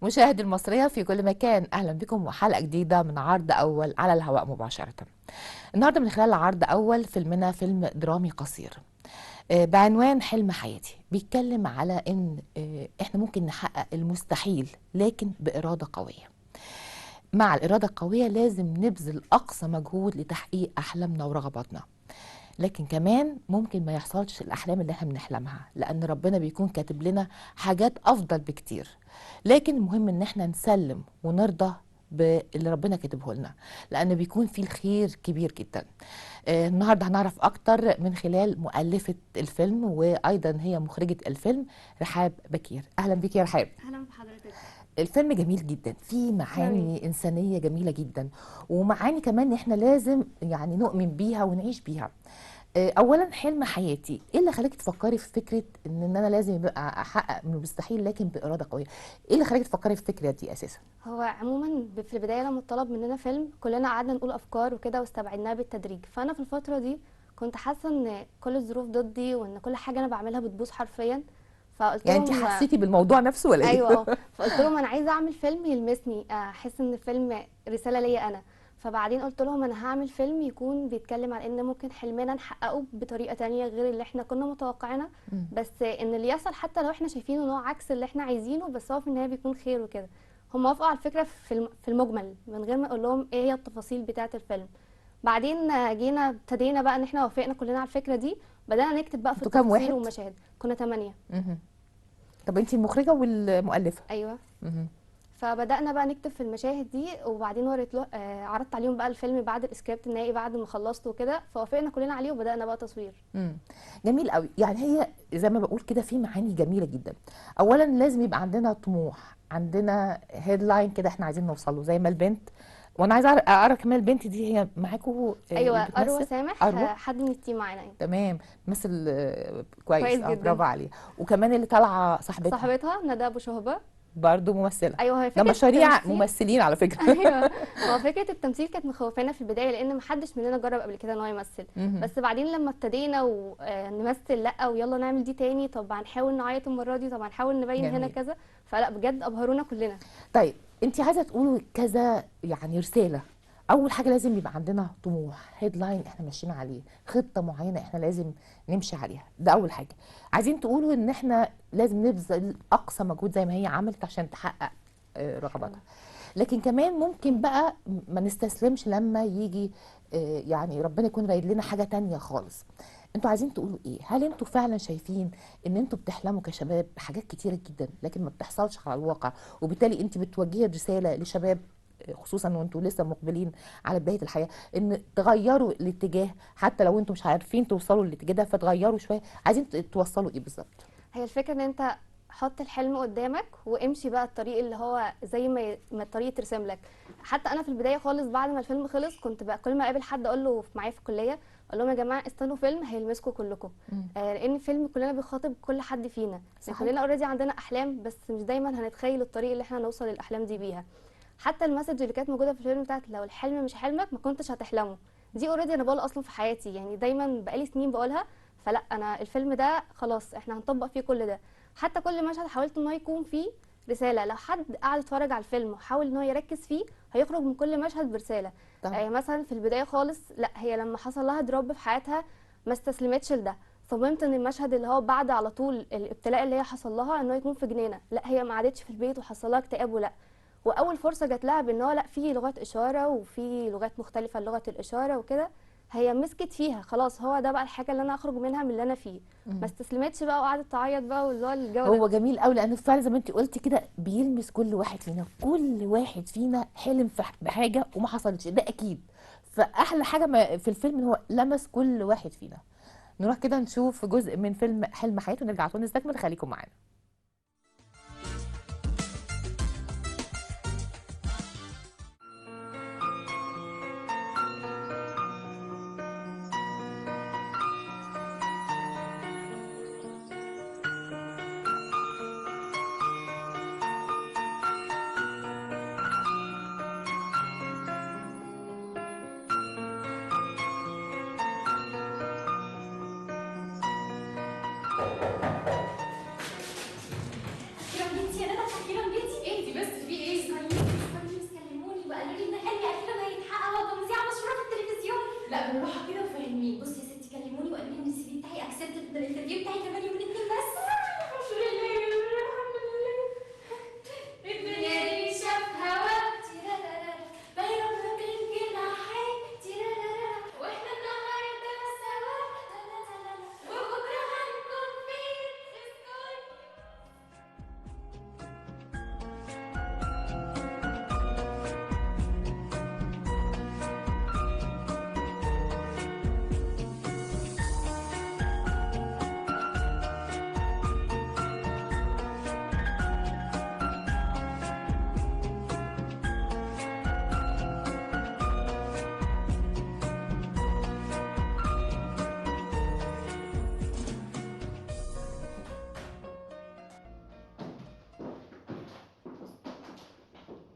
مشاهدي المصرية في كل مكان، أهلا بكم وحلقة جديدة من عرض أول على الهواء مباشرة. النهاردة من خلال عرض أول فيلمنا فيلم درامي قصير بعنوان حلم حياتي، بيتكلم على إن إحنا ممكن نحقق المستحيل لكن بإرادة قوية. مع الإرادة القوية لازم نبذل أقصى مجهود لتحقيق أحلامنا ورغباتنا، لكن كمان ممكن ما يحصلش الأحلام اللي احنا بنحلمها لأن ربنا بيكون كاتب لنا حاجات أفضل بكتير، لكن المهم إن احنا نسلم ونرضى باللي ربنا كاتبه لنا لأن بيكون فيه الخير كبير جدا. النهارده هنعرف أكتر من خلال مؤلفة الفيلم وأيضا هي مخرجة الفيلم رحاب بكير. أهلا بك يا رحاب. اهلا بحضرتك. الفيلم جميل جدا، فيه معاني إنسانية جميلة جدا ومعاني كمان احنا لازم يعني نؤمن بيها ونعيش بيها. اولا حلم حياتي، ايه اللي خلاك تفكري في فكرة ان انا لازم يبقى احقق من المستحيل لكن باراده قوية؟ ايه اللي خلاك تفكري في الفكرة دي اساسا؟ هو عموما في البداية لما اتطلب مننا فيلم كلنا قعدنا نقول افكار وكده واستبعدناها بالتدريج، فانا في الفترة دي كنت حاسه ان كل الظروف ضدي وان كل حاجة انا بعملها بتبوظ حرفيا، فقلت يعني انت لهم حسيتي بالموضوع نفسه ولا ايه؟ ايوه فقلت لهم انا عايزه اعمل فيلم يلمسني، احس ان الفيلم رسالة ليا انا. فبعدين قلت لهم انا هعمل فيلم يكون بيتكلم عن ان ممكن حلمنا نحققه بطريقة تانية غير اللي احنا كنا متوقعينها، بس ان اللي يحصل حتى لو احنا شايفينه ان هو عكس اللي احنا عايزينه بس هو في النهاية بيكون خير وكده. هم وافقوا على الفكرة في المجمل من غير ما اقول لهم ايه هي التفاصيل بتاعه الفيلم. بعدين جينا ابتدينا بقى ان احنا وافقنا كلنا على الفكرة دي، بدانا نكتب بقى في التفاصيل والمشاهد. كنا 8. طب انت المخرجة والمؤلفة؟ ايوه. فبدأنا بقى نكتب في المشاهد دي، وبعدين وريت له عرضت عليهم بقى الفيلم بعد السكريبت النهائي بعد ما خلصته وكده، فوافقنا كلنا عليه وبدأنا بقى تصوير. جميل قوي. يعني هي زي ما بقول كده في معاني جميلة جدا. اولا لازم يبقى عندنا طموح، عندنا headline كده احنا عايزين نوصل له، زي ما البنت، وانا عايزه اعرف كمان البنت دي هي معاكم؟ ايوه، اروى سامح. أروى؟ حد من ال team معانا. أيوة. تمام، مثل كويس جدا، برافو عليها. وكمان اللي طالعه صاحبتها ندى ابو شهبه برضه ممثلة. ايوه، هي فكرة ده مشاريع ممثلين على فكرة. ايوه، هو فكرة التمثيل كانت مخوفانا في البداية لان ما حدش مننا جرب قبل كده ان هو يمثل. بس بعدين لما ابتدينا ونمثل لا ويلا نعمل دي تاني، طب هنحاول نعيط المرة دي، طب هنحاول نبين هنا كذا، فلا بجد ابهرونا كلنا. طيب انت عايزه تقولوا كذا يعني رسالة. اول حاجة لازم يبقى عندنا طموح، headline احنا ماشيين عليه، خطه معينة احنا لازم نمشي عليها، ده اول حاجة. عايزين تقولوا ان احنا لازم نبذل اقصى مجهود زي ما هي عملت عشان تحقق رغباتها، لكن كمان ممكن بقى ما نستسلمش لما يجي يعني ربنا يكون رايد لنا حاجة تانية خالص. انتوا عايزين تقولوا ايه؟ هل انتوا فعلا شايفين ان انتوا بتحلموا كشباب بحاجات كتيرة جدا لكن ما بتحصلش على الواقع، وبالتالي انت بتوجهي رسالة لشباب خصوصا وانتوا لسه مقبلين على بداية الحياة ان تغيروا الاتجاه، حتى لو انتوا مش عارفين توصلوا للاتجاه ده فتغيروا شوية؟ عايزين توصلوا ايه بالظبط؟ هي الفكرة ان انت حط الحلم قدامك وامشي بقى الطريق اللي هو زي ما الطريق ترسم لك. حتى انا في البداية خالص بعد ما الفيلم خلص كنت بقى كل ما اقابل حد اقول له معايا في الكلية، اقول لهم يا جماعة استنوا فيلم هيلمسكم كلكم، لان الفيلم كلنا بيخاطب كل حد فينا. كلنا already عندنا احلام بس مش دايما هنتخيل الطريق اللي احنا نوصل للاحلام دي بيها. حتى ال message اللي كانت موجودة في الفيلم بتاعت لو الحلم مش حلمك ما كنتش هتحلمه، دي already انا بقولها اصلا في حياتي، يعني دايما بقالي سنين بقولها. فلا انا الفيلم ده خلاص احنا هنطبق فيه كل ده. حتى كل مشهد حاولت ان هو يكون فيه رسالة، لو حد قعد يتفرج على الفيلم وحاول ان هو يركز فيه هيخرج من كل مشهد برسالة. مثلا في البداية خالص لا هي لما حصل لها drop في حياتها ما استسلمتش لده، صممت ان المشهد اللي هو بعد على طول الابتلاء اللي هي حصل لها ان هو يكون في جنينة، لا هي ما قعدتش في البيت وحصل لها اكتئاب، ولا واول فرصة جات لها بان هو لا في لغات اشارة وفي لغات مختلفة لغة الاشارة وكده، هي مسكت فيها خلاص هو ده بقى الحاجة اللي انا اخرج منها من اللي انا فيه. ما استسلمتش بقى وقعدت تعيط بقى واللي هو الجو هو جميل قوي لانه فعلا زي ما انت قلتي كده بيلمس كل واحد فينا، كل واحد فينا حلم بحاجة وما حصلتش، ده اكيد. فاحلى حاجة في الفيلم ان هو لمس كل واحد فينا. نروح كده نشوف جزء من فيلم حلم حياته ونرجع تاني نستكمل، خليكم معانا. بالراحة كده وفهميه. بصي يا ستي، كلموني وقالوا لي ان ال CV بتاعي accepted، ال interview بتاعي كمان يومين اتنين بس. الحمد لله الحمد لله. الدنيا دي شافها وقت بيرفرف الجناحين، واحنا النهارده سوا وبكره هنكون فين؟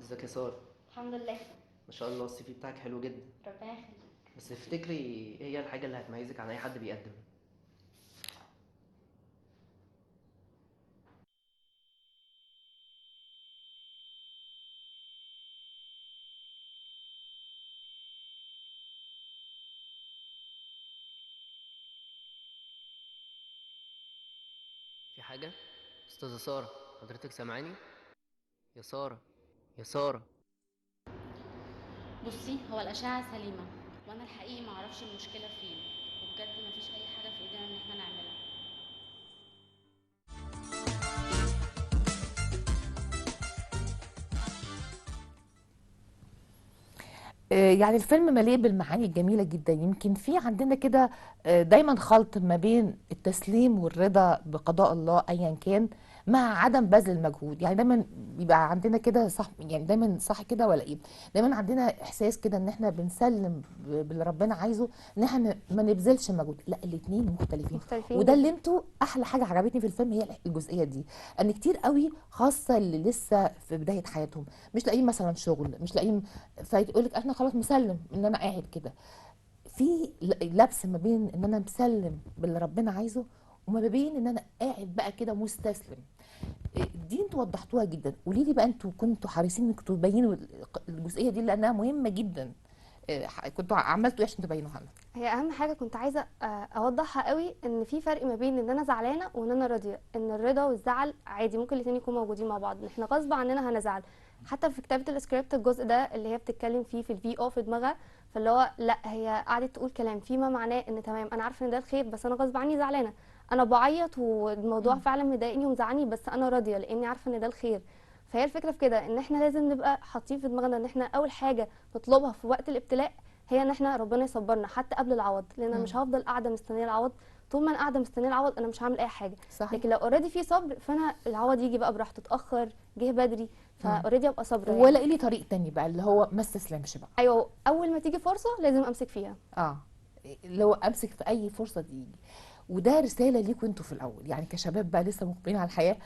ازيك يا سارة؟ الحمد لله. ما شاء الله ال CV بتاعك حلو جدا. ربنا يخليك. بس تفتكري ايه هي الحاجة اللي هتميزك عن اي حد بيقدم؟ في حاجة؟ أستاذة سارة، حضرتك سامعاني؟ يا سارة، يا سارة. بصي، هو الأشعة سليمة، وأنا الحقيقي معرفش المشكلة فين، وبجد مفيش أي حاجة في إيدينا إن احنا نعملها. يعني الفيلم مليء بالمعاني الجميلة جدا. يمكن في عندنا كده دايما خلط ما بين التسليم والرضا بقضاء الله ايا كان، مع عدم بذل المجهود. يعني دايما بيبقى عندنا كده، صح؟ يعني دايما صح كده ولا ايه؟ دايما عندنا احساس كده ان احنا بنسلم باللي ربنا عايزه، ان احنا ما نبذلش مجهود. لا، الاثنين مختلفين. مختلفين وده جدا. اللي انتوا احلى حاجة عجبتني في الفيلم هي الجزئية دي، ان كتير قوي خاصة اللي لسه في بداية حياتهم مش لاقيين مثلا شغل، مش لاقيين، فيقول لك انا خلاص مسلم ان انا قاعد كده. في لبس ما بين ان انا مسلم باللي ربنا عايزه، وما بين ان انا قاعد بقى كده مستسلم. دي انتوا وضحتوها جدا. قولي لي بقى، انتوا كنتوا حريصين انكم تبينوا الجزئية دي لانها مهمة جدا. كنتوا عملتوا ايه عشان تبينوها لنا؟ هي اهم حاجة كنت عايزه اوضحها قوي، ان في فرق ما بين ان انا زعلانة وان انا راضية. ان الرضا والزعل عادي، ممكن الاثنين يكونوا موجودين مع بعض. احنا غصب عننا هنزعل. حتى في كتابه السكريبت الجزء ده اللي هي بتتكلم فيه في ال VO في دماغها، فاللي هو لا، هي قعدت تقول كلام فيما معناه ان تمام انا عارفه ان ده الخير، بس انا غصب عني زعلانة، انا بعيط والموضوع فعلا مضايقني ومزعلني، بس انا راضية لاني عارفه ان ده الخير. فهي الفكرة في كده، ان احنا لازم نبقى حاطين في دماغنا ان احنا اول حاجة نطلبها في وقت الابتلاء هي ان احنا ربنا يصبرنا حتى قبل العوض، لان انا مش هفضل قاعدة مستنيه العوض. طول ما انا قاعدة مستنيه العوض انا مش هعمل اي حاجة. صحيح. لكن لو already في صبر، فانا العوض يجي بقى براحته، اتاخر جه بدري، ف already ابقى صابره يعني. ولا لي طريق تاني بقى اللي هو ما استسلمش بقى. ايوه، اول ما تيجي فرصة لازم امسك فيها. لو امسك في اي فرصة تيجي. وده رسالة ليكوا انتوا في الاول، يعني كشباب بقى لسه مقبلين على الحياة.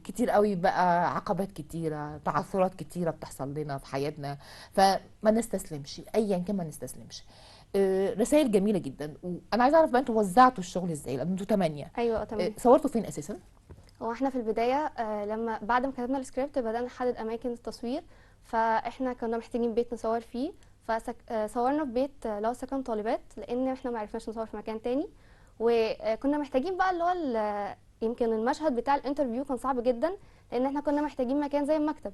كتير قوي بقى عقبات كتيرة، تعثرات كتيرة بتحصل لنا في حياتنا، فما نستسلمش ايا كان، ما نستسلمش. رسائل جميلة جدا. وانا عايزه اعرف بقى انتوا وزعتوا الشغل ازاي، لان انتوا 8. ايوه تمام. صورتوا فين اساسا؟ هو احنا في البداية لما بعد ما كتبنا السكريبت بدانا نحدد اماكن التصوير، فاحنا كنا محتاجين بيت نصور فيه، فصورنا في بيت لو سكن طالبات، لان احنا ما عرفناش نصور في مكان تاني. وكنا محتاجين بقى اللي هو يمكن المشهد بتاع ال interview كان صعب جدا، لان احنا كنا محتاجين مكان زي المكتب،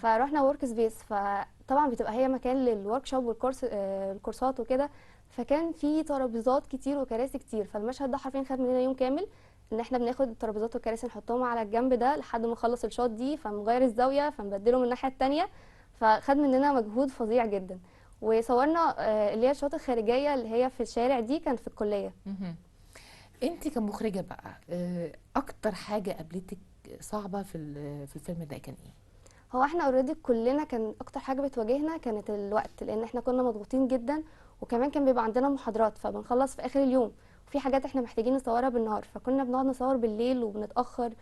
فروحنا work space. فطبعا بتبقى هي مكان لل workshop والكورس الكورسات وكده، فكان في ترابيزات كتير وكراسي كتير. فالمشهد ده حرفيا خد مننا يوم كامل، ان احنا بناخد الترابيزات والكراسي نحطهم على الجنب ده لحد ما نخلص ال shot دي، فنغير الزاوية فنبدله من الناحية الثانية، فخد مننا مجهود فظيع جدا. وصورنا اللي هي ال shot الخارجية اللي هي في الشارع دي كان في الكلية. انت كمخرجه بقى، اكتر حاجة قابلتك صعبة في الفيلم ده كان ايه؟ هو احنا already كلنا كان اكتر حاجة بتواجهنا كانت الوقت، لان احنا كنا مضغوطين جدا، وكمان كان بيبقى عندنا محاضرات فبنخلص في اخر اليوم، وفي حاجات احنا محتاجين نصورها بالنهار، فكنا بنقعد نصور بالليل وبنتاخر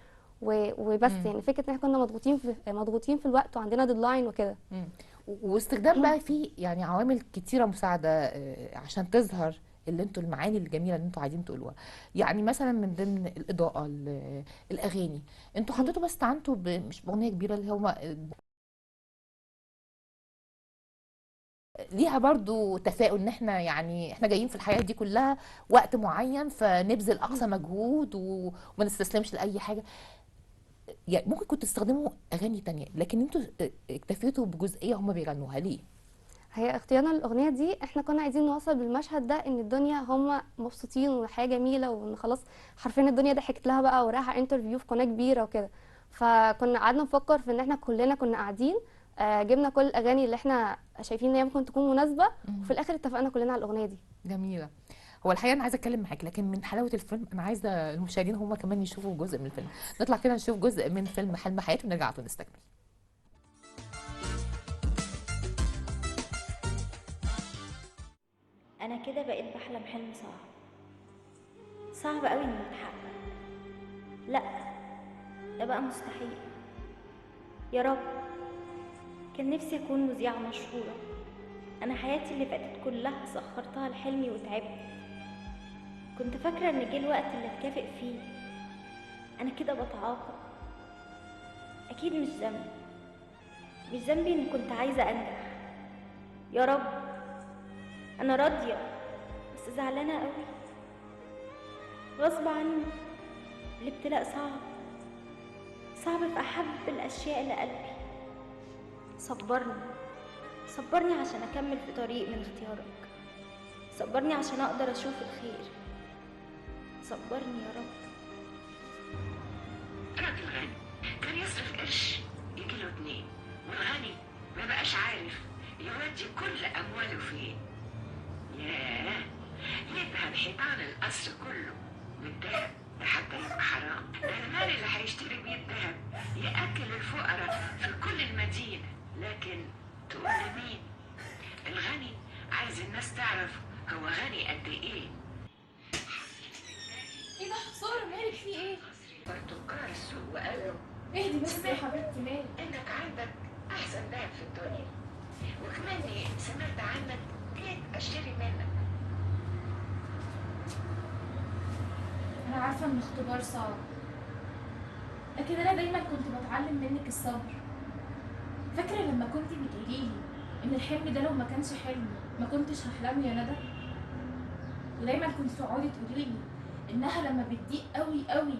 وبس. يعني فكرة ان احنا كنا مضغوطين في الوقت وعندنا deadline وكده. واستخدام بقى في يعني عوامل كتيرة مساعدة عشان تظهر اللي انتوا المعاني الجميلة اللي انتوا عايزين تقولوها. يعني مثلا من ضمن الاضاءة، الاغاني، انتوا حطيتوا بس استعنتوا مش باغنية كبيرة اللي هو ليها برضو تفاؤل ان احنا يعني احنا جايين في الحياة دي كلها وقت معين، فنبذل اقصى مجهود وما نستسلمش لاي حاجة. يعني ممكن كنتوا تستخدموا اغاني تانية، لكن انتوا اكتفيتوا بجزئيه هم بيغنوها ليه؟ هي اختيارنا للاغنية دي احنا كنا عايزين نوصل بالمشهد ده ان الدنيا هم مبسوطين والحياة جميلة، وان خلاص حرفيا الدنيا ضحكت لها بقى ورايحه interview في قناة كبيرة وكده. فكنا قعدنا نفكر في ان احنا كلنا كنا قاعدين، جبنا كل الاغاني اللي احنا شايفين ان هي ممكن تكون مناسبة، وفي الاخر اتفقنا كلنا على الاغنية دي. جميلة. هو الحقيقة انا عايزه اتكلم معاك، لكن من حلاوة الفيلم انا عايزه المشاهدين هم كمان يشوفوا جزء من الفيلم. نطلع كده نشوف جزء من فيلم حلم حياتي ونرجع على طول نستكمل. انا كده بقيت بحلم حلم صعب، صعب قوي انه يتحقق. لا ده بقى مستحيل. يا رب، كان نفسي اكون مذيعة مشهورة. انا حياتي اللي فاتت كلها سخرتها لحلمي وتعبت. كنت فاكرة ان جه الوقت اللي اتكافئ فيه. انا كده بتعاقب. اكيد مش ذنبي، مش ذنبي ان كنت عايزة انجح. يا رب انا راضية، بس زعلانة قوي غصب عني. الابتلاء صعب، صعب في احب الاشياء لقلبي. صبرني، صبرني عشان اكمل في طريق من اختيارك. صبرني عشان اقدر اشوف الخير. صبرني يا رب. راجل غني كان يصرف قرش يجيله 2، والغني ما بقاش عارف يودي كل امواله فين. ياه، يدهن حيطان القصر كله بالذهب حتى يبقى حرام. ده المال اللي هيشتري بيه الذهب ياكل الفقراء في كل المدينة. لكن تقول لمين؟ الغني عايز الناس تعرف هو غني قد ايه. ايه ده ساره مالك في ايه؟ تجار السوق وقال له اهدي بس يا حبيبتي، مالك؟ انك عندك احسن ذهب في الدنيا، وكمان سمعت عنك جيت اشتري منك. انا عارفه ان الاختبار صعب، لكن انا دايما كنت بتعلم منك الصبر. فاكره لما كنتي بتقوليلي ان الحلم ده لو ما كانش حلم ما كنتش هحلمه يا ندى؟ ودايما كنت تقعدي تقوليلي انها لما بتضيق قوي قوي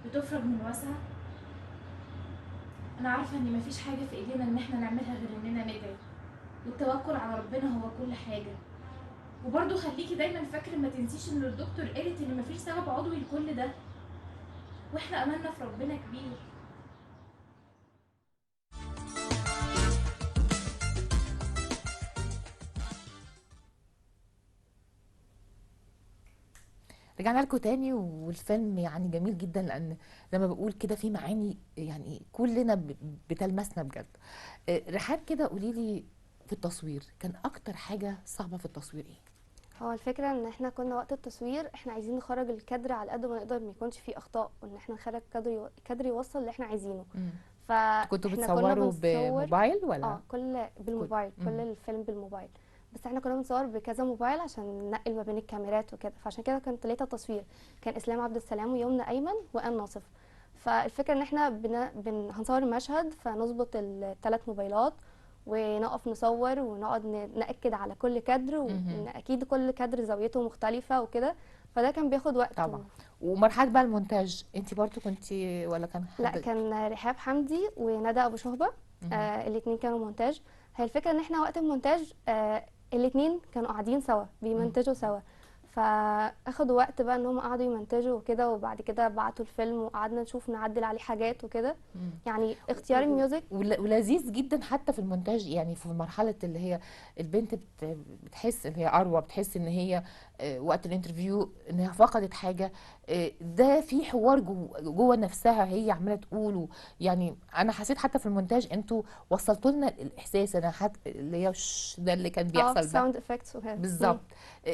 بتفرج من واسعة. انا عارفه ان مفيش حاجة في ايدينا ان احنا نعملها غير اننا ندعي، والتوكل على ربنا هو كل حاجة. وبرضه خليكي دايما فاكره، ما تنسيش ان الدكتور قالت ان مفيش سبب عضوي لكل ده، واحنا املنا في ربنا كبير. رجعنا لكم تاني، والفيلم يعني جميل جدا، لان زي ما بقول كده في معاني يعني كلنا بتلمسنا بجد. رحاب كده قولي لي، في التصوير كان اكتر حاجة صعبة في التصوير ايه؟ هو الفكرة ان احنا كنا وقت التصوير احنا عايزين نخرج الكادر على قد ما نقدر، ما يكونش فيه اخطاء، وان احنا نخرج كادر يوصل اللي احنا عايزينه. كنتوا بتصوروا بموبايل ولا؟ كل بالموبايل، كل الفيلم بالموبايل، بس احنا كنا بنصور بكذا موبايل عشان ننقل ما بين الكاميرات وكده. فعشان كده كان 3 تصوير، كان اسلام عبد السلام ويمنى ايمن وان ناصف. فالفكرة ان احنا هنصور المشهد، فنظبط ال3 موبايلات ونقف نصور ونقعد نأكد على كل كادر، وان اكيد كل كادر زاويته مختلفة وكده، فده كان بياخد وقت طبعا. ومرحلة بقى المونتاج انت برضو كنتي ولا كان حد؟ لا، كان رحاب حمدي وندى ابو شهبه، الاثنين كانوا مونتاج. هي الفكرة ان احنا وقت المونتاج الاثنين كانوا قاعدين سوا بيمنتجوا سوا، فاخدوا وقت بقى ان هم قعدوا يمنتجوا وكده، وبعد كده بعتوا الفيلم وقعدنا نشوف نعدل عليه حاجات وكده. يعني اختيار ال music ولذيذ جدا حتى في المونتاج. يعني في مرحلة اللي هي البنت بتحس ان هي اروى، بتحس ان هي وقت ال interview انها فقدت حاجة، ده في حوار جوه نفسها هي عماله تقوله. يعني انا حسيت حتى في المونتاج انتوا وصلتوا لنا الاحساس، انا حتى اللي هي ده اللي كان بيحصل ده sound effects وكده بالظبط.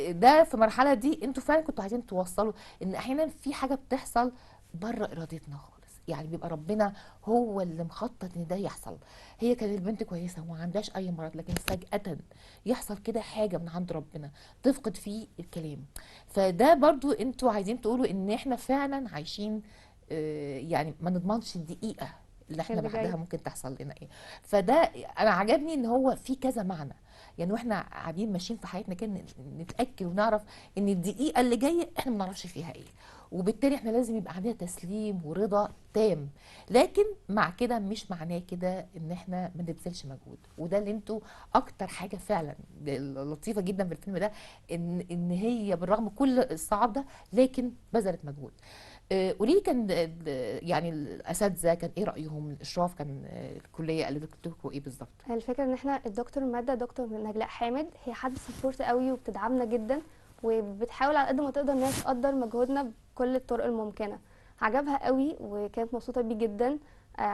ده في المرحلة دي انتوا فعلا كنتوا عايزين توصلوا ان احيانا في حاجة بتحصل بره ارادتنا خالص، يعني بيبقى ربنا هو اللي مخطط ان ده يحصل. هي كانت البنت كويسة وما عندهاش اي مرض، لكن فجاة يحصل كده حاجة من عند ربنا تفقد فيه الكلام. فده برضو انتوا عايزين تقولوا ان احنا فعلا عايشين، يعني ما نضمنش الدقيقة اللي احنا بعدها ممكن تحصل لنا ايه. فده انا عجبني ان هو في كذا معنى، يعني واحنا قاعدين ماشيين في حياتنا كده نتاكد ونعرف ان الدقيقة اللي جاية احنا ما نعرفش فيها ايه، وبالتالي احنا لازم يبقى عندنا تسليم ورضا تام. لكن مع كده مش معناه كده ان احنا ما نبذلش مجهود، وده اللي انتوا اكتر حاجة فعلا لطيفة جدا في الفيلم ده، ان هي بالرغم كل الصعاب ده لكن بذلت مجهود. قولي لي كان يعني الاساتذة كان ايه رايهم؟ الاشراف كان الكلية قالت لكم ايه بالظبط؟ الفكرة ان احنا الدكتور المادة دكتور نجلاء حامد هي حد support قوي وبتدعمنا جدا، وبتحاول على قد ما تقدر انها تقدر مجهودنا بكل الطرق الممكنة. عجبها قوي وكانت مبسوطة بيه جدا.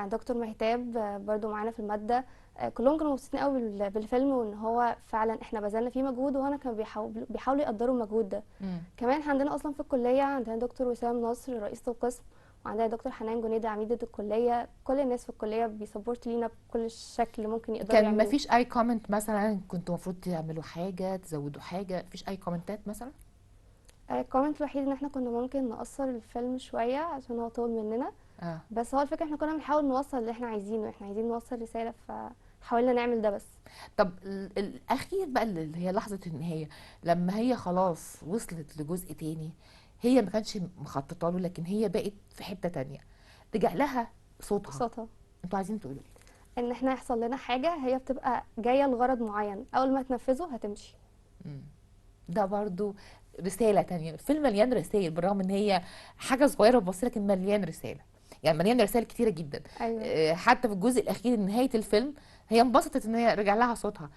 دكتور مهتاب برضو معانا في المادة، كلهم كانوا مبسوطين قوي بالفيلم، وان هو فعلا احنا بذلنا فيه مجهود، وهنا كانوا بيحاولوا يقدروا المجهود ده. كمان عندنا اصلا في الكلية عندنا دكتور وسام نصر رئيس القسم، وعندنا دكتور حنان جنيدة عميده الكلية. كل الناس في الكلية بي support لينا بكل شكل ممكن يقدروا يعملوه. كان مفيش اي comment مثلا كنتوا المفروض تعملوا حاجة، تزودوا حاجة؟ مفيش اي comment ات مثلا؟ ال comment الوحيد ان احنا كنا ممكن نقصر الفيلم شوية عشان هو طول مننا. بس هو الفكرة احنا كنا بنحاول نوصل اللي احنا عايزينه، احنا عايزين نوصل رسالة فحاولنا نعمل ده بس. طب الاخير بقى اللي هي لحظة النهاية، لما هي خلاص وصلت لجزء تاني هي ما كانتش مخططه له، لكن هي بقت في حتة تانية، رجع لها صوتها. انتوا عايزين تقولوا ايه؟ ان احنا يحصل لنا حاجة هي بتبقى جاية لغرض معين، اول ما تنفذه هتمشي. ده برضو رسالة تانية. الفيلم مليان رسائل، بالرغم ان هي حاجة صغيرة وبسيطة لكن مليان رسالة، يعني مليان رسائل كتيرة جدا. أيوة. حتى في الجزء الاخير نهاية الفيلم هي انبسطت ان هي رجع لها صوتها،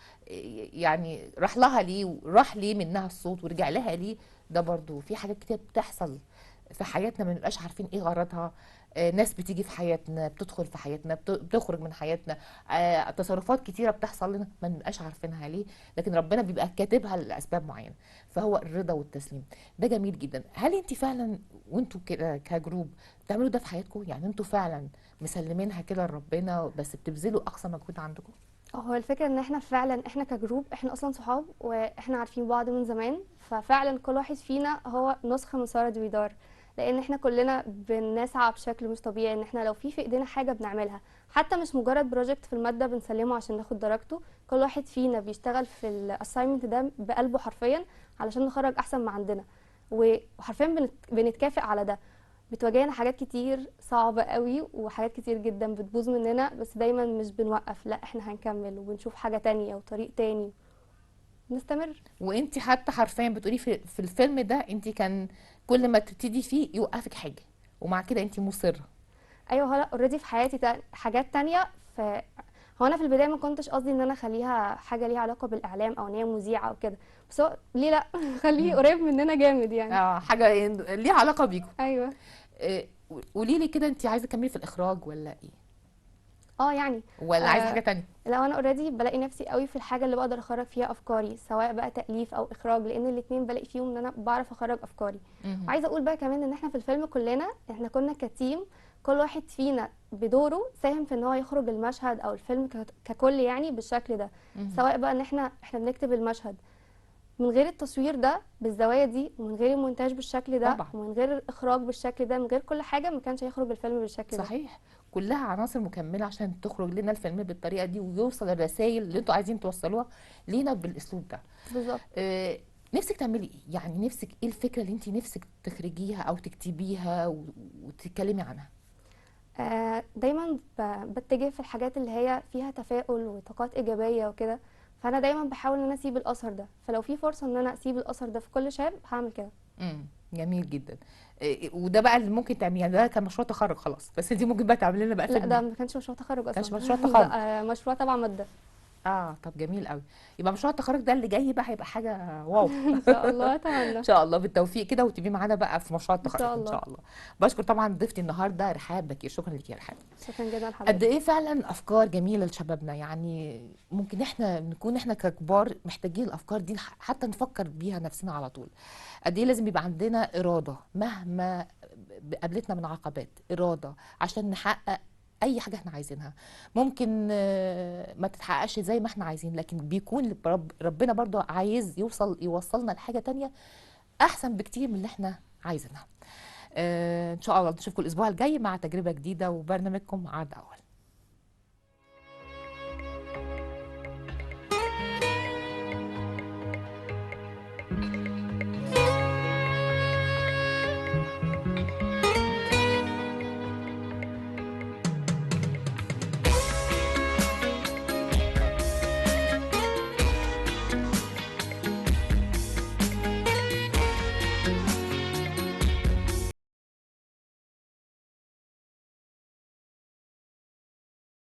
يعني راح لها ليه وراح ليه منها الصوت ورجع لها ليه. ده برضو في حاجات كتير بتحصل في حياتنا ما بنبقاش عارفين ايه غرضها. ناس بتيجي في حياتنا، بتدخل في حياتنا، بتخرج من حياتنا، تصرفات كتيرة بتحصل لنا ما بنبقاش عارفينها ليه، لكن ربنا بيبقى كاتبها لاسباب معينة. فهو الرضا والتسليم ده جميل جدا. هل انت فعلا وانتوا كده كجروب بتعملوا ده في حياتكم؟ يعني انتوا فعلا مسلمينها كده لربنا بس بتبذلوا اقصى مجهود عندكم؟ هو الفكرة ان احنا فعلا احنا كجروب احنا اصلا صحاب واحنا عارفين بعض من زمان، ففعلا كل واحد فينا هو نسخه من ساره دويدار، لان احنا كلنا بنسعى بشكل مش طبيعي ان احنا لو في ايدينا حاجة بنعملها، حتى مش مجرد project في المادة بنسلمه عشان ناخد درجته، كل واحد فينا بيشتغل في ال assignment ده بقلبه حرفيا علشان نخرج احسن ما عندنا، وحرفيا بنتكافئ على ده. بتواجهنا حاجات كتير صعبة قوي وحاجات كتير جدا بتبوظ مننا، بس دايما مش بنوقف، لا احنا هنكمل وبنشوف حاجة تانية وطريق تاني نستمر. وانت حتى حرفيا بتقولي في الفيلم ده انت كان كل ما تبتدي فيه يوقفك حاجة، ومع كده انت مصرة. ايوه، هو already في حياتي حاجات تانية. هو انا في البداية ما كنتش قصدي ان انا اخليها حاجة ليها علاقة بالاعلام او ان هي مذيعه او كده، بس هو ليه لا خليه قريب مننا جامد يعني، حاجة ليها علاقة بيكم. ايوه. قولي لي كده، انت عايزه تكملي في الاخراج ولا ايه؟ يعني ولا عايزه حاجة تانية؟ لا، انا already بلاقي نفسي قوي في الحاجة اللي بقدر اخرج فيها افكاري، سواء بقى تاليف او اخراج، لان الاثنين بلاقي فيهم ان انا بعرف اخرج افكاري. وعايزه اقول بقى كمان ان احنا في الفيلم كلنا احنا كنا ك team، كل واحد فينا بدوره ساهم في ان هو يخرج المشهد او الفيلم ككل يعني بالشكل ده. سواء بقى ان احنا بنكتب المشهد من غير التصوير ده بالزوايا دي، ومن غير المونتاج بالشكل ده، طبعا. ومن غير الاخراج بالشكل ده، من غير كل حاجة ما كانش هيخرج الفيلم بالشكل ده. صحيح، كلها عناصر مكملة عشان تخرج لنا الفيلم بالطريقة دي ويوصل الرسائل اللي انتوا عايزين توصلوها لينا بالاسلوب ده. بالظبط. نفسك تعملي ايه؟ يعني نفسك ايه الفكرة اللي انت نفسك تخرجيها او تكتبيها وتتكلمي عنها؟ دايما بتجه في الحاجات اللي هي فيها تفاؤل وطاقات ايجابية وكده، فانا دايما بحاول ان انا اسيب الاثر ده، فلو في فرصة ان انا اسيب الاثر ده في كل شاب هعمل كده. جميل جدا. وده بقى اللي ممكن تعمليه، يعني ده كان مشروع تخرج خلاص، بس انت ممكن بقى تعملي لنا بقى فيلم. لا، ده ما كانش مشروع تخرج اصلا. ما كانش مشروع تخرج، مشروع تبع مادة. طب جميل قوي. يبقى مشروع التخرج ده اللي جاي بقى هيبقى حاجة واو. ان شاء الله. اتمنى ان شاء الله بالتوفيق كده، وتبقي معانا بقى في مشروع التخرج ان شاء الله. بشكر طبعا ضيفتي النهارده رحاب بكير، شكرا لك يا رحاب. شكرا جدا لحضرتك. قد ايه فعلا افكار جميلة لشبابنا، يعني ممكن احنا نكون احنا ككبار محتاجين الافكار دي حتى نفكر بيها نفسنا على طول. قد ايه لازم يبقى عندنا اراده مهما قابلتنا من عقبات، اراده عشان نحقق اي حاجة احنا عايزينها. ممكن ما تتحققش زي ما احنا عايزين، لكن بيكون ربنا برضو عايز يوصلنا لحاجة تانية احسن بكتير من اللي احنا عايزينها. ان شاء الله نشوفكم الاسبوع الجاي مع تجربه جديدة وبرنامجكم عرض اول.